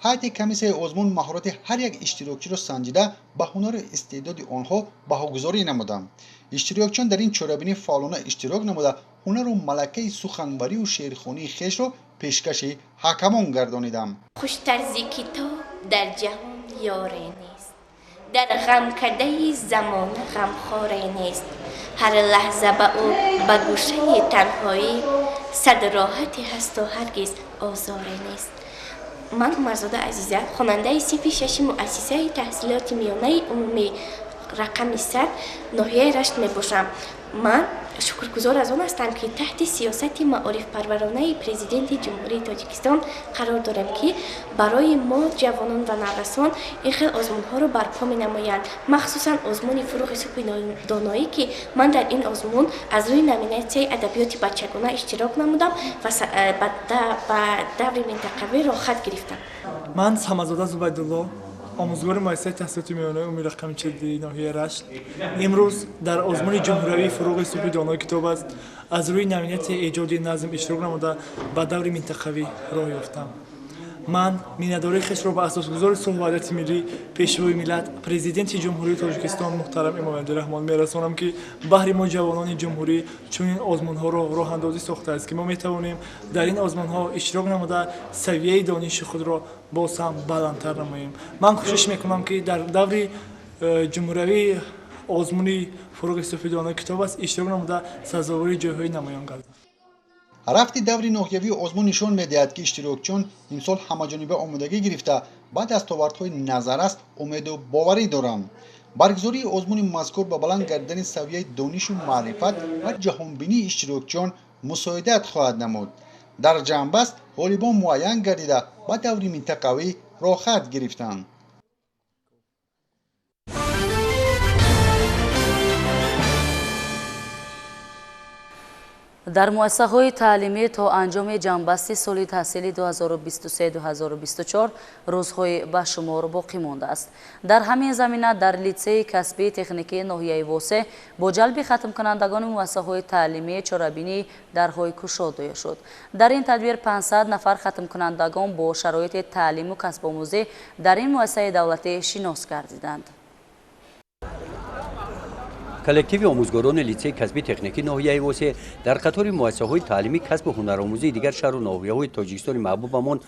Ҳайати комиссияи озмун маҳорати ҳар як иштирокчиро санҷида ба ҳунару истеъдоди онҳо баҳогузорӣ намуданд. Иштирокчиён дар ин чорабинӣ фаъолона иштирок намуда ҳунару малакаи суханварию шеърхонии хешро пешкаши ҳакамон гардониданд. Хуштарзи китоб дар ҷаҳон ёре нест, дар ғамкадаи замона ғамхоре нест. Ҳар лаҳза ба ӯ ба гӯшаи танҳоӣ сад роҳате ҳасту ҳаргиз озоре нест. Ман Умарзода Азиза, хонандаи синфи шаши муассисаи таҳсилоти миёнаи умумӣ рақами 100 ноҳияи Рашт мебошам. Ман шукргузор аз он ҳастам, ки таҳти сиёсати маорифпарваронаи Президенти Ҷумҳурии Тоҷикистон қарор дорем, ки барои мо ҷавонон ва наврасон ин хел озмунҳоро барпо менамоянд, махсусан озмуни фуруғи субҳи доноӣ, ки ман дар ин озмун аз рӯи номинатсияи адабиёти бачагона иштирок намудам ва ба даври минтақавӣ роҳхат гирифтам. Ман Самадзода Зубайдулло, омӯзгори муассисаи таҳсилоти миёнаи умумии рақами 42 ноҳияи Рашт. Имрӯз дар озмуни ҷумҳуриявии фуруғи субҳи донои китоб аст аз рӯи номинатсияи эҷоди назм иштирок намуда ба даври минтақавӣ роҳ ёфтам. Ман миннатдории хешро ба асосгузори сулҳу ваҳдати миллӣ, Пешвои миллат, Президенти Ҷумҳурии Тоҷикистон муҳтарам Эмомалӣ Раҳмон мерасонам, ки баҳри мо ҷавонони ҷумҳурӣ чунин озмунҳоро роҳандозӣ сохтааст, ки мо метавонем дар ин озмунҳо иштирок намуда савияи дониши худро боз ҳам баландтар намоем. Ман кӯшиш мекунам, ки дар даври ҷумҳуриявии озмуни фуруғи субҳи донои китоб аст иштирок намуда сазовори ҷойҳои намоён гардам. Рафти даври ноҳиявии озмун нишон медиҳад, ки иштирокчиён имсол ҳамаҷониба омодагӣ гирифта, ба дастовардҳои назаррас умеду боварӣ доранд. Баргузории озмуни мазкур ба баланд гардидани савияи донишу маърифат ва ҷаҳонбинии иштирокчиён мусоидат хоҳад намуд. Дар ҷамъбаст ғолибон муайян гардида, ба даври минтақавӣ роҳхат гирифтанд. Дар муассисаҳои таълимӣ то анҷоми ҷамъбасти соли таҳсили 2023-2024 рӯзҳои ба шумор боқӣ мондааст. Дар ҳамин замина дар литсейи касбии техникии ноҳияи Восе бо ҷалби хатмкунандагони муассисаҳои таълимӣ чорабинии дарҳои кушод доир шуд. Дар ин тадбир 500 нафар хатмкунандагон бо шароити таълиму касбомӯзӣ дар ин муассисаи давлатӣ шинос гардиданд. Коллективи омӯзгорони литсейи касбии техникии ноҳияи Восе дар қатори муассисаҳои таълимӣ, касбу ҳунаромӯзии дигар шаҳру ноҳияҳои Тоҷикистони маҳбубамон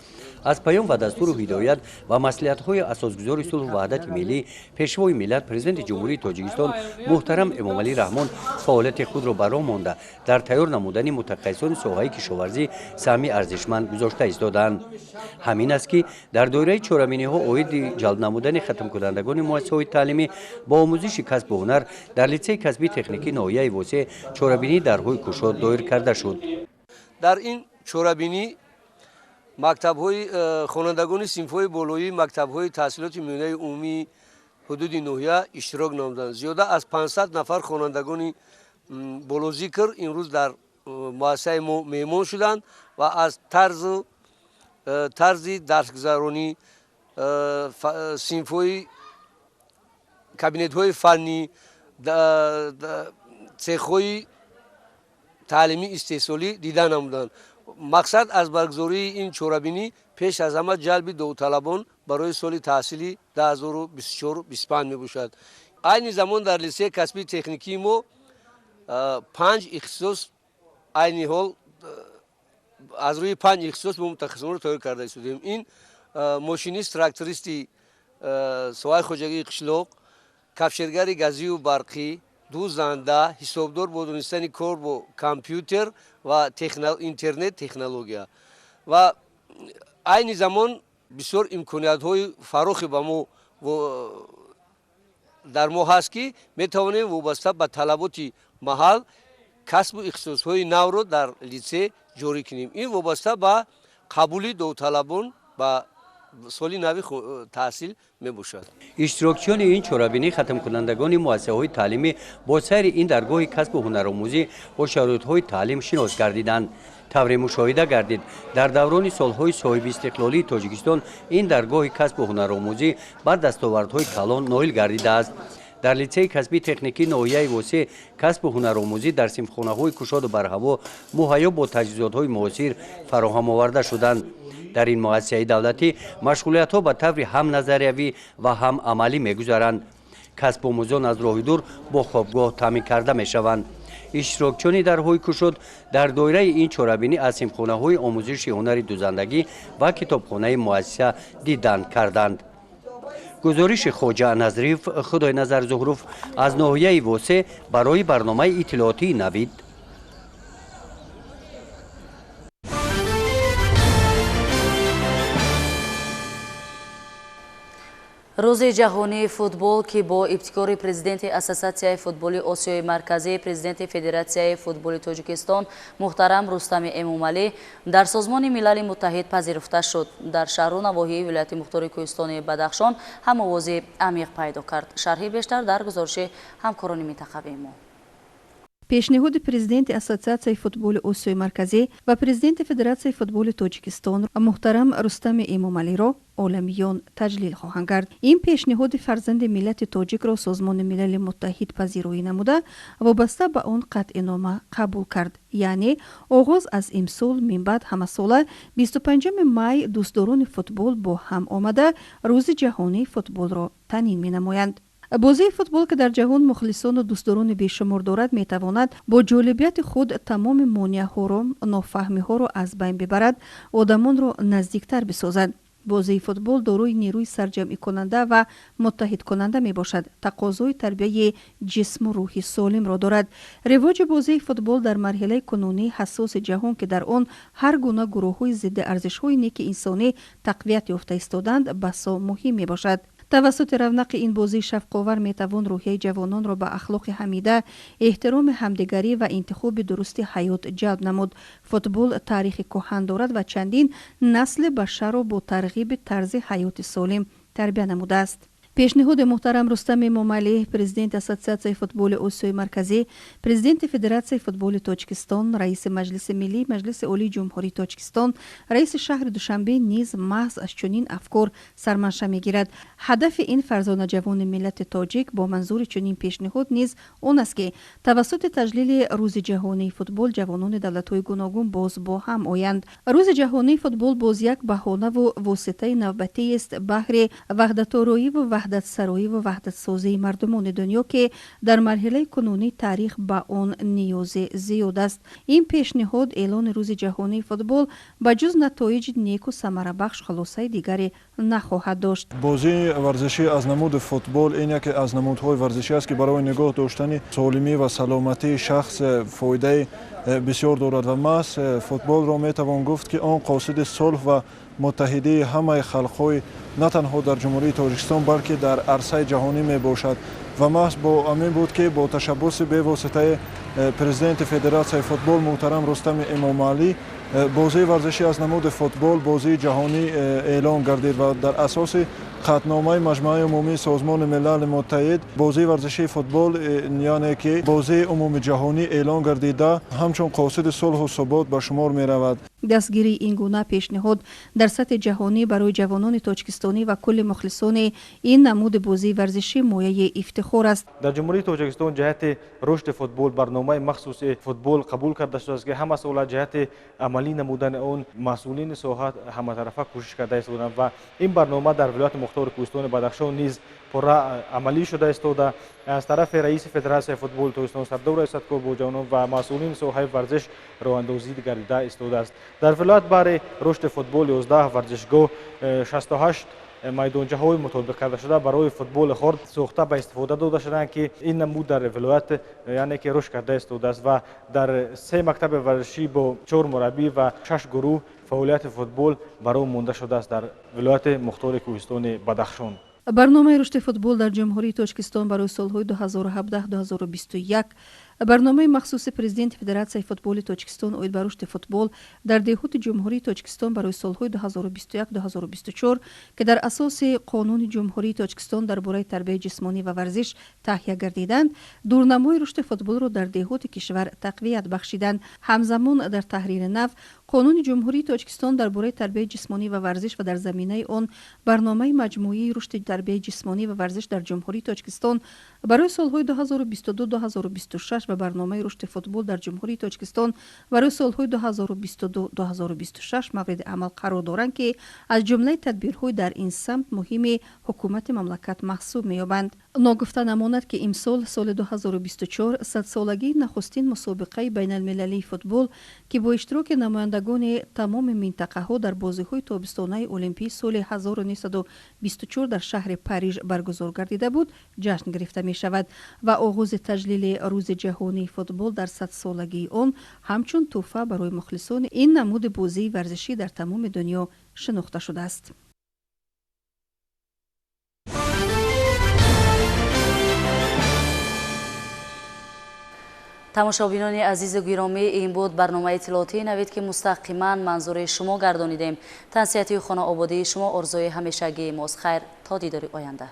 аз паём ва дастуру ҳидоят ва маслиҳатҳои асосгузори сулҳу ваҳдати миллӣ, Пешвои миллат, Президенти Ҷумҳурии Тоҷикистон муҳтарам Эмомалӣ Раҳмон фаъолияти худро ба роҳ монда, дар тайёр намудани мутахассисони соҳаи кишоварзӣ саҳми арзишманд гузошта истодаанд. Ҳамин аст, ки дар доираи чорабиниҳо оиди ҷалб намудани хатмкунандагони муассисаҳои таълимӣ бо омӯзиши касбу ҳунар дар литсейи касбии техникии ноҳияи Восе чорабинии дарҳои кушод доир карда шуд. Дар ин чорабинӣ мактабҳои хонандагони синфҳои болоии мактабҳои таҳсилоти миёнаи умумии ҳудуди ноҳия иштирок намуданд. Зиёда аз 500 нафар хонандагони болозикр имрӯз дар муассисаи мо меҳмон шуданд ва аз тарзи дарсгузаронӣ, синфҳои кабинетҳои фаннӣ, цехҳои таълимии истеҳсолӣ дида намуданд. Мақсад аз баргузории ин чорабинӣ пеш аз ҳама ҷалби довталабон барои соли таҳсили 2024-25 мебошад. Айни замон дар литсейи касбии техникии мо 5 ихтисос, айни ҳол аз рӯи 5 ихтисос мо мутахассисонро тайёр карда истодем. Ин мошинист, трактористи соҳаи хоҷагии қишлоқ, кафшергари газию барқӣ, дӯзанда, ҳисобдор бо донистани кор бо компютер ва интернет технология. Ва айни замон бисёр имкониятҳои фарохе ба мо дар мо ҳаст, ки метавонем вобаста ба талаботи маҳал касбу ихтисосҳои навро дар литсей ҷорӣ кунем. Ин вобаста ба қабули довталабон ба соли нави таҳсил мебошад. Иштирокчиёни ин чорабинӣ хатмкунандагони муассисаҳои таълимӣ бо сайри ин даргоҳи касбу ҳунаромӯзӣ бо шароитҳои таълим шинос гардиданд. Тавре мушоҳида гардид, дар даврони солҳои соҳибистиқлолии Тоҷикистон ин даргоҳи касбу ҳунаромӯзӣ бар дастовардҳои калон ноил гардидааст. Дар литсейи касбии техникии ноҳияи Восе касбу ҳунаромӯзӣ дар синфхонаҳои кушоду барҳаво муҳайё бо таҷҳизотҳои муосир фароҳам оварда шуданд. Дар ин муассисаи давлатӣ машғулиятҳо ба таври ҳам назариявӣ ва ҳам амалӣ мегузаранд. Касбомӯзон аз роҳи дур бо хобгоҳ таъмин карда мешаванд. Иштирокчиёни дарҳои кушод дар доираи ин чорабинӣ аз синфхонаҳои омӯзиши ҳунари дӯзандагӣ ва китобхонаи муассиса дидан карданд. Гузориши Хоҷа Назриев, Худойназар Зуҳруф аз ноҳияи Восе барои барномаи иттилоотии Навид. Рӯзи ҷаҳонии футбол, ки бо ибтикори президенти Ассотсиатсияи футболи Осиёи Марказӣ, президенти Федератсияи футболи Тоҷикистон муҳтарам Рустами Эмомалӣ дар Созмони Милали Муттаҳид пазируфта шуд, дар шаҳру навоҳии вилояти мухтори Кӯҳистони Бадахшон ҳамовозӣ амиқ пайдо кард. Шарҳи бештар дар гузориши ҳамкорони минтақавии мо. Пешниҳоди президенти Ассотсиатсияи футболи Осиёи Марказӣ ва президенти Федератсияи футболи Тоҷикистон муҳтарам Рустами Эмомалиро оламиён таҷлил хоҳанд кард. Ин пешниҳоди фарзанди миллати тоҷикро Созмони Милали Муттаҳид пазироӣ намуда, вобаста ба он қатъинома қабул кард. Яъне оғоз аз имсол минбаъд ҳамасола 25 май дӯстдорони футбол бо ҳам омада Рӯзи ҷаҳонии футболро танин менамоянд. Бозии футбол, ки дар ҷаҳон мухлисону дӯстдорони бешумор дорад, метавонад бо ҷолибияти худ тамоми монеаҳоро, нофаҳмиҳоро аз байн бибарад, одамонро наздиктар бисозад. Бозии футбол дорои нерӯи сарҷамъикунанда ва муттаҳидкунанда мебошад. Тақозои тарбияи ҷисму рӯҳи солимро дорад. Ривоҷи бозии футбол дар марҳилаи кунунии ҳассоси ҷаҳон, ки дар он ҳар гуна гурӯҳҳои зидди арзишҳои неки инсонӣ тақвият ёфта истоданд, басо муҳим мебошад. Тавассути равнақи ин бозии шавқовар метавон рӯҳияи ҷавононро ба ахлоқи ҳамида, эҳтироми ҳамдигарӣ ва интихоби дурусти ҳаёт ҷалб намуд. Футбол таърихи кӯҳан дорад ва чандин насли башарро бо тарғиби тарзи ҳаёти солим тарбия намудааст. Пешниҳоди муҳтарам Рустам Эмомалӣ, президенти Ассотсиатсияи футболи Осиёи Марказӣ, президенти Федератсияи футболи Тоҷикистон, раиси Маҷлиси Миллӣ, Маҷлиси Олии Ҷумҳурии Тоҷикистон, раиси шаҳри Душанбе низ маҳз аз чунин афкор сарманша мегирад. Ҳадафи ин фарзонаҷавони миллати тоҷик бо манзури чунин пешниҳод низ он аст, ки тавассути таҷлили Рӯзи ҷаҳонии футбол ҷавонони давлатҳои гуногун боз бо ҳам оянд. Рӯзи ҷаҳонии футбол боз як баҳонаву воситаи навбатиест баҳри ваҳдатороиву ваҳдатсароиву ваҳдатсозии мардумони дунё, ки дар марҳилаи кунунии таърих ба он ниёзи зиёд аст. Ин пешниҳод эълони Рӯзи ҷаҳонии футбол ба ҷуз натоиҷи неку самарабахш хулосаи дигаре нахоҳад дошт. Бозии варзишӣ аз намуди футбол ин яке аз намудҳои варзишӣ аст, ки барои нигоҳ доштани солимӣ ва саломатии шахс фоидаи бисёр дорад ва маҳз футболро метавон гуфт, ки он қосиди сулҳ ва муттаҳидии ҳамаи халқҳои на танҳо дар Ҷумҳурии Тоҷикистон, балки дар арсаи ҷаҳонӣ мебошад. Ва маҳз бо ҳамин буд, ки бо ташаббуси бевоситаи президенти Федератсияи футбол муҳтарам Рустами Эмомалӣ бозии варзишӣ аз намуди футбол бозии ҷаҳонӣ эълон гардид ва дар асоси қатъномаи Маҷмааи умумии Созмони Милали Муттаҳид бозии варзишии футбол, яъне ки бозии умумиҷаҳонӣ эълон гардида, ҳамчун қосиди сулҳу субот ба шумор меравад. Дастгирии ин гуна пешниҳод дар сатҳи ҷаҳонӣ барои ҷавонони тоҷикистонӣ ва кулли мухлисони ин намуди бозии варзишӣ мояи ифтихор аст. Дар Ҷумҳурии Тоҷикистон ҷиҳати рушди футбол барномаи махсуси футбол қабул карда шудааст, ки ҳама сола ҷиҳати амалӣ намудани он масъулини соҳа ҳаматарафа кӯшиш карда истоданд ва ин барнома дар вилояти мухтори Кӯҳистони Бадахшон низ пурра амалӣ шуда истода. Аз тарафи раиси Федератсияи футболи Тоҷикистон Сардор Раисатков бо ҷавонон ва масъулини соҳаи варзиш роҳандозӣ гардида истодааст. Дар вилоят барои рушди футбол 11 варзишгоҳ, 68 майдончаҳои мутобиқ карда шуда барои футболи хурд сохта ба истифода дода шуданд, ки ин намуд дар вилоят яъне ки рушд карда истодааст ва дар 3 мактаби варзишӣ бо 4 мураббӣ ва 6 гурӯҳ фаъолияти футбол барои монда шудааст дар вилояти мухтори Кӯҳистони Бадахшон. Барномаи рушди футбол дар Ҷумҳурии Тоҷикистон барои солҳои 2017-2021, барномаи махсуси президенти Федератсияи футболи Тоҷикистон оид ба рушди футбол дар деҳоти Ҷумҳурии Тоҷикистон барои солҳои 2021-2024, ки дар асоси Қонуни Ҷумҳурии Тоҷикистон дар бораи тарбияи ҷисмонӣ ва варзиш таҳия гардиданд, дурнамои рушди футболро дар деҳоти кишвар тақвият бахшиданд. Ҳамзамон дар таҳрири нав Қонуни Ҷумҳурии Тоҷикистон дар бораи тарбияи ҷисмонӣ ва варзиш ва дар заминаи он барномаи маҷмӯии рушди тарбияи ҷисмонӣ ва варзиш дар Ҷумҳурии Тоҷикистон барои солҳои 2022-2026 ва барномаи рушди футбол дар Ҷумҳурии Тоҷикистон барои солҳои 2022-2026 мавриди амал қарор доранд, ки аз ҷумлаи тадбирҳои дар ин самт муҳими ҳукумати мамлакат маҳсуб меёбанд. Ногуфта намонад, ки имсол соли 2024 садсолагии нахустин мусобиқаи байналмилалии футбол, ки бо иштироки намояндагони тамоми минтақаҳо дар бозиҳои тобистонаи Олимпии соли 1924 дар шаҳри Париж баргузор гардида буд, ҷашн гирифта мешавад ва оғози таҷлили Рӯзи ҷаҳонии футбол дар садсолагии он ҳамчун тӯҳфа барои мухлисони ин намуди бозии варзишӣ дар тамоми дунё шинохта шудааст. Тамошобинони азизу гиромӣ, ин буд барномаи иттилоотии Навид, ки мустақиман манзури шумо гардонидем. Тансиҳатию хонаободии шумо орзуи ҳамешагии мост. Хайр, то дидори оянда.